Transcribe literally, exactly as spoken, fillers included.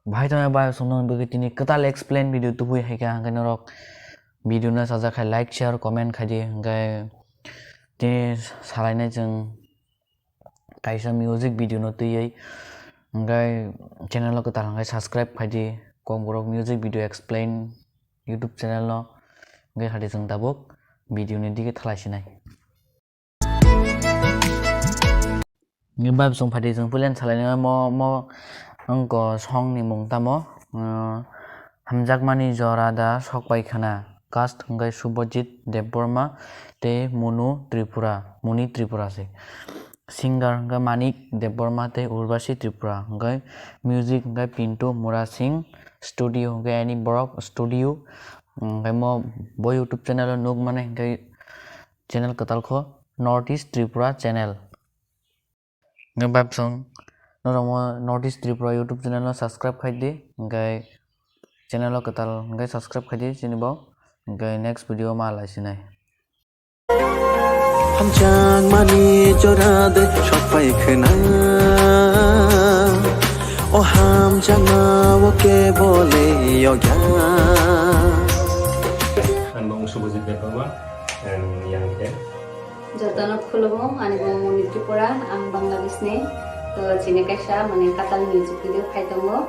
Bhai tongmani bai songno bagwi tini kwtal explain video tubui hai kha, hwnkhe norok video no sajak khai like, share, comment khai di, hwnkhe tini salainai chwng kaisa music video no twiwi, hwnkhe channel o kwtal hwnkhe subscribe khai di, Kokborok Music Video Explain YouTube channel no, hwnkhe hadi chwng tabuk video ni dige thalai sinai. Ni bai bwswng phaidi chwng puilen salainai mo, mo wngkha song ni mung tamo, uh, Hamjakmani Jora Da Sok Pai Khna, cast hwnkhe Subhajit Debbarma tei Monu Tripura, Moni Tripura se. Singer hwnkhe Manik Debbarma tei Urvashi Tripura, hwnkhe music hwnkhe Pintu Murasing, studio hwnkhe Ani Borok Studio, hwnkhe mo bo YouTube channel o nuk mane hwnkhe channel kwtal kho North East Tripura channel. Hwnkhe bai bwswng norok mo North East Tripura YouTube channel no subscribe khai di, hwnkhe channel o kwtal hwnkhe subscribe khai di chini bo, hwnkhe next video ma lai sinai. Hamjakmani jora de sok pai khna, o hamjakma o kebole yokya. Ang bung Subhajit Debbarma, ang yang khe. Jotono khulumo, ani bung Moni Tripura, ang Bangladesh ni. To chini kaisa mane kwtal music video phai tongo.